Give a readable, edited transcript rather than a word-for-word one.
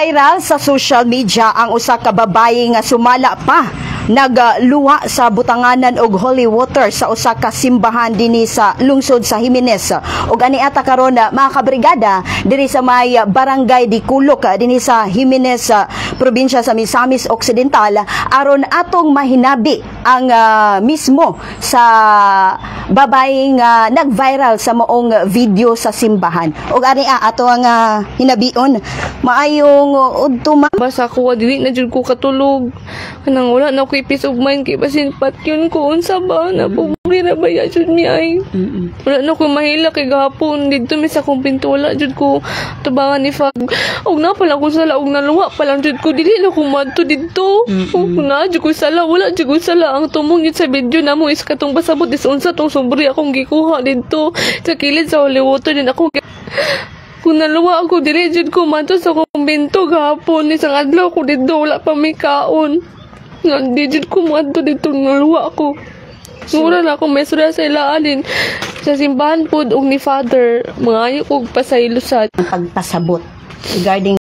Viral sa social media ang usa ka babaye nga sumala pa nagluwa sa butanganan og holy water sa usa ka simbahan dinhi sa lungsod sa Jimenez. Ug ani ata karon, mga kabrigada, dinhi sa may Barangay Dikulok, dinhi sa Jimenez, probinsya sa Misamis Occidental, aron atong mahinabi ang mismo sa babae nga nag-viral sa maong video sa simbahan. Ug ani ato ang hinabion. Maayong udto, ma'am. Basta ko dili na jud ko katulog. Kanang wala na ko peace of mind kay basin patyon ko, unsa ba na, pobre na ba ya jud mi ay. Wala na ko mahila kay gahapon didto mi sa akong pinto, wala jud ko tubangan ni Fag. Og na pala ko sala og naluwa pa lang jud ko, dili na ko madto didto. Og na jud ko sala, wala jud ko sala. Ang tumong jud sa video namo is katong pasabot is unsa tong sobre akong gikuha didto sa kilid sa holy water din ako. Kung naluwa ako, dili jud ko madto sa kumbento gahapon. Isang adlaw ko didto, wala pa may kaon. Nga, di jud ko madto didto, naluwa ako. Mura na ako may sa ilaan din. Sa simbahan pod og ni Father, mangayo kog pasaylo sa Pagpasabot regarding